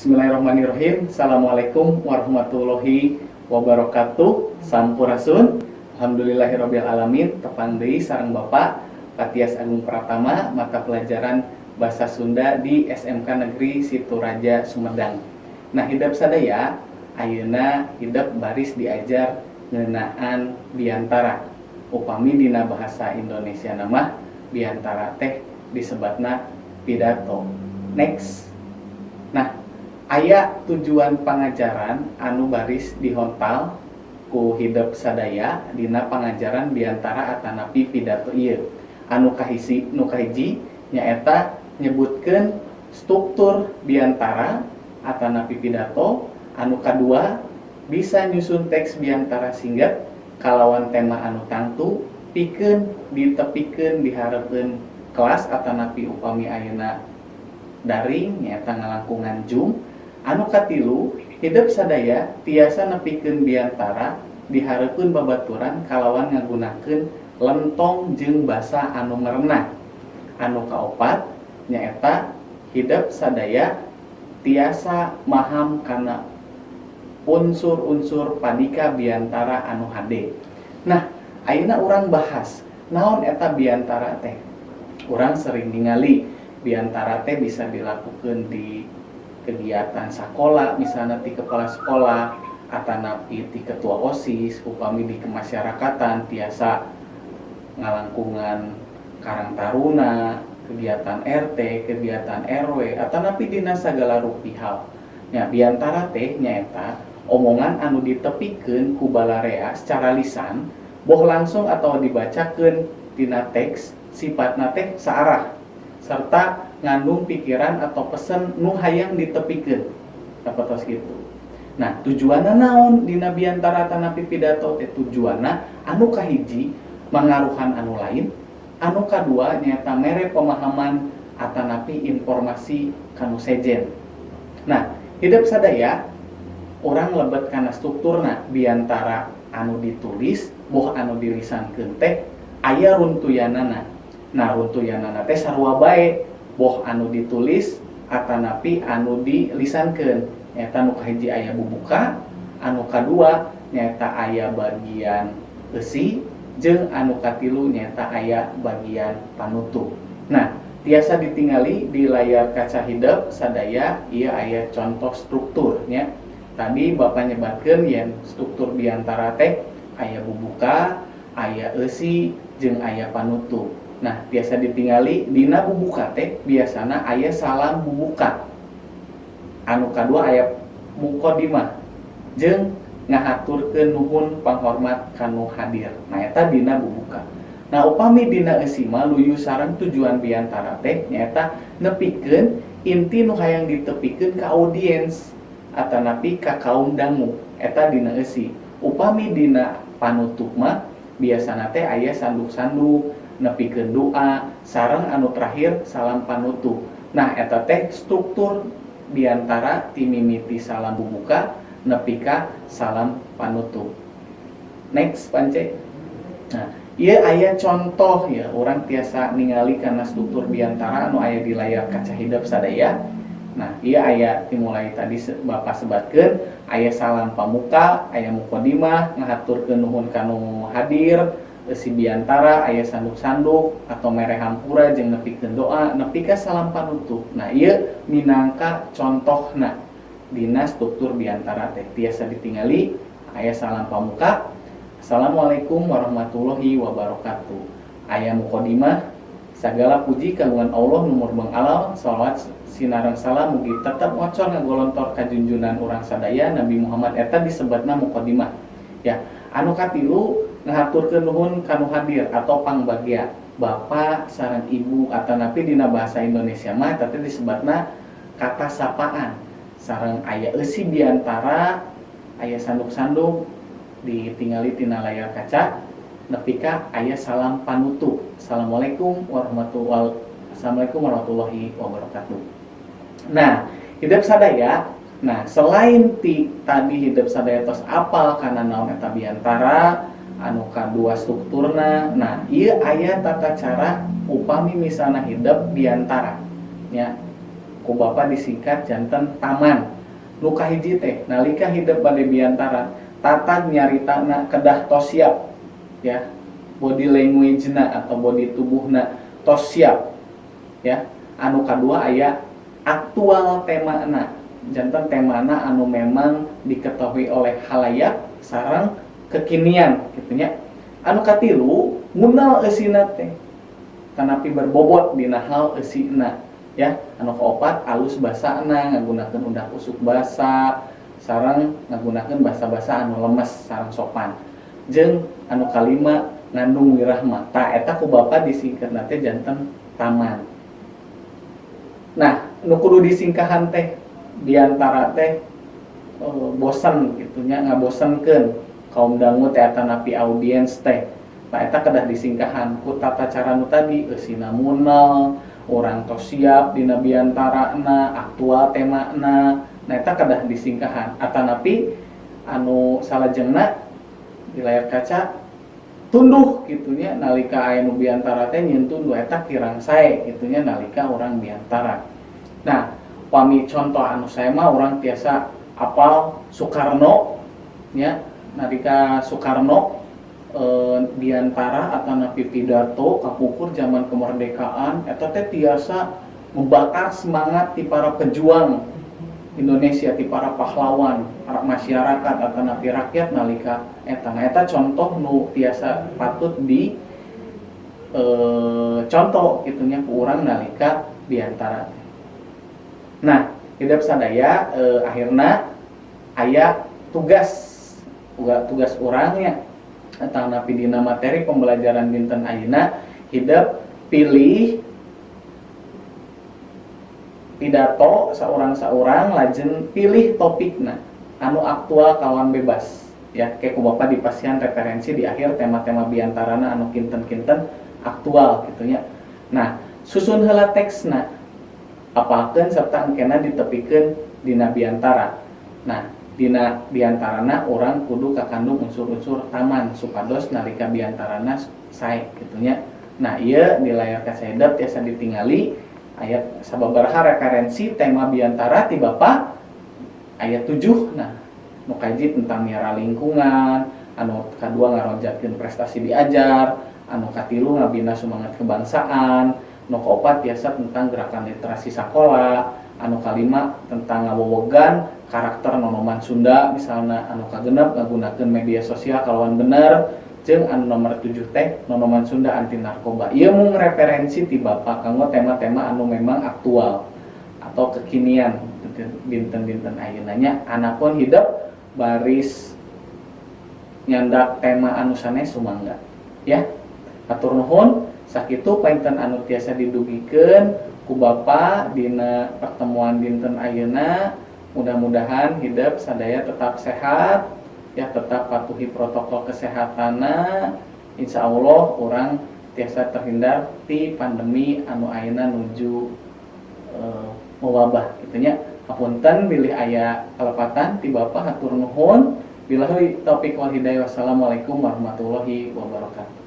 Bismillahirrahmanirrahim. Assalamualaikum warahmatullahi wabarakatuh. Sampurasun. Alhamdulillahirabbil alamin. Tepang deui sareng Bapak Patias Agung Pratama, mata pelajaran Bahasa Sunda di SMK Negeri Situraja Sumedang. Nah, hidep sadaya, ayeuna hidep baris diajar ngeunaan biantara. Upami dina bahasa Indonesia nama biantara teh disebatna pidato. Next. Nah, aya tujuan pangajaran anu baris dihontal ku hidep sadaya dina pangajaran biantara atanapi pidato ieu. Anu kahiji, nu kahiji nyaeta nyebutkeun struktur biantara atanapi pidato. Anu kadua, bisa nyusun teks biantara singkat kalawan tema anu tangtu pikeun ditepikeun dihareupeun kelas atanapi upami ayeuna daring nyaeta ngalangkungan Zoom. Anu katilu, hidep sadaya tiasa nepikeun biantara dihareupeun babaturan kalawan ngagunakeun lentong jeung basa anu merenah. Anu kaopat nyaeta hidep sadaya tiasa maham kana unsur-unsur padika biantara anu hade. Nah, ayeuna urang bahas naon eta biantara teh. Urang sering ningali biantara teh bisa dilakukan di kegiatan sekolah, misalnya di kepala sekolah atanapi di ketua OSIS. Upami di kemasyarakatan tiasa ngalangkungan Karang Taruna, kegiatan RT, kegiatan RW, atanapi dina sagala rupi hal. Nya, biantara teh nyaeta omongan anu ditepikeun ku balarea secara lisan, boh langsung atau dibacakeun tina teks, sifatna teh saarah serta ngandung pikiran atau pesen nu hayang ditepikeun, dapat gitu. Nah, tujuanna naon dina biantara atanapi pidato teh? Tujuanna anu kahiji mangaruhan anu lain, anu kadua nyaeta mere pemahaman atanapi informasi kanu sejen. Nah, hidep sadaya, urang lebet kana strukturna. Biantara anu ditulis boh anu dilisankeun teh aya runtuyanana. Nah, runtuyanana teh sarua bae, boh anu ditulis atanapi anu dilisankeun. Nyaeta nu kahiji aya bubuka, anu kadua nyaeta aya bagian eusi, jeung anu katilu nyaeta aya bagian panutup. Nah, tiasa ditingali di layar kaca hidep sadaya, ieu aya contoh strukturnya. Tadi Bapak nyebatkeun yen struktur biantara teh aya bubuka, aya eusi, jeung aya panutup. Nah, biasa ditingali dina bubuka teh biasana aya salam bubuka, anu kadua aya mukodimah jeung ngahaturkeun nuhun panghormat kanu hadir. Nah, eta dina bubuka. Nah, upami dina eusi mah luyu sareng tujuan biantara teh nyaeta nepikeun inti nu hayang ditepikeun ka audiens atanapi ka kaum dangu. Eta dina eusi. Upami dina panutup mah biasana teh aya sanduk-sanduk, nepikeun doa, sareng anu terakhir salam panutup. Nah, eta teh struktur biantara ti mimiti salam bubuka nepi ka salam panutup. Next, Pance. Nah, ieu aya contoh ya, urang tiasa ningali karena struktur biantara anu aya di layar kaca hidep sadaya. Nah, ieu aya dimulai tadi Bapak sebatkeun aya salam pamuka, aya mukodimah, ngahaturkeun nuhun kanu hadir, eusi biantara, aya sanduk-sanduk atau mere hampura jeung nepikeun doa nepi ka salam panutup. Nah, ieu minangka contohna dina struktur biantara teh tiasa ditingali aya salam pamuka, "Assalamualaikum warahmatullahi wabarakatuh." Aya mukodimah, "Segala puji kagungan Allah nu murbeng alam, salawat sinareng salam mugi tetep ngocor ngagolontor ka junjunan urang sadaya Nabi Muhammad." Eta disebatna mukodimah ya. Anu katilu, ngahaturkeun nuhun kanu hadir atau pangbagea, bapak sareng ibu, atanapi dina bahasa Indonesia mah eta teh disebatna kata sapaan, sareng aya eusi biantara, aya sanduk-sanduk ditingali tina layar kaca, nepi ka aya salam panutup, "Assalamualaikum warahmatullahi wabarakatuh." Nah, hidep sadaya. Nah, selain ti tadi hidep sadaya tos apal kana naon eta biantara, anu kadua strukturna. Nah, ieu aya tata cara upami misalna hidep biantara nya. Ku Bapak disingkat janten taman. Nu kahiji teh nalika hidep bade biantara, tatag nyaritana kedah tos siap ya, body language-na atau body tubuhna tos siap ya. Anu kadua aya aktual temana, janten temana anu memang diketahui oleh khalayak sareng kekinian gitu nya. Anu katilu ngunal eusina teh tanapi berbobot dina hal eusina ya. Anu kaopat alus basana, ngagunakeun undak usuk basa sareng ngagunakeun basa-basa anu lemes sareng sopan. Jeung anu kalima ngandung wirahma. Tah eta ku Bapak disingkatna teh janten taman. Nah, nu kudu disingkahan teh biantara teh bosen gitu nya, ngabosenkeun kaum dangu teh atanapi audiens teh. Nah, eta kedah disingkahan ku tata cara nu tadi, eusina munel, urang tos siap dina biantarana, aktual temana. Nah, eta kedah disingkahan. Atanapi anu salajengna di layar kaca tunduh gitu nya, nalika aya nu biantara teh nyieun tunduh, eta kirang sae gitu nya nalika urang biantara. Nah, pami contoh anu sae mah urang tiasa apal Soekarno nya, nalika Soekarno biantara atanapi pidato kapungkur zaman kemerdekaan eta teh tiasa membakar semangat ti para pejuang Indonesia, ti para pahlawan, para masyarakat atanapi rakyat nalika eta. Nah, eta contoh nu tiasa patut di contoh gitu nya ku urang nalika biantara. Nah, hidep sadaya, akhirna aya tugas tugas urangnya atanapi dina materi pembelajaran dinten ayeuna. Hidep pilih pidato saurang-saurang, lajeng pilih topikna anu aktual kawan bebas ya. Kayak ku Bapak dipasihan referensi di akhir tema-tema biantarana anu kinten-kinten aktual gitu nya. Nah, susun heula teksna, apalkeun serta engkena ditepikeun dina biantara. Nah, dina biantarana urang kudu kakandung unsur-unsur taman supados nalika biantarana sae gitu nya. Nah, ieu di layar kaca hidep tiasa ditingali aya sababaraha referensi tema biantara ti Bapak, aya 7. Nah, nu kahiji tentang miara lingkungan, anu kadua ngaronjatkeun prestasi diajar, anu katilu ngabina semangat kebangsaan, nu kaopat tiasa tentang gerakan literasi sakola, anu kalima tentang ngawewegan karakter nonoman Sunda misalna, anu kagenep ngagunakeun media sosial kalawan bener, jeung anu nomor 7 teh nonoman Sunda anti narkoba. Ieu mung referensi ti Bapak kanggo tema-tema anu memang aktual atau kekinian dinten-dinten ayeuna nya. Anapun hidep baris nyandak tema anu sanes, sumangga ya. Hatur nuhun, sakitu painten anu tiasa didugikeun ku Bapak dina pertemuan dinten ayeuna. Mudah-mudahan hidep sadaya tetap sehat ya, tetap patuhi protokol kesehatanna. Insya Allah urang tiasa terhindar ti pandemi anu ayeuna nuju mewabah gitu nya. Hapunten bilih aya kalepatan ti Bapak. Hatur nuhun, billahi taufik wal hidayah, wassalamualaikum warahmatullahi wabarakatuh.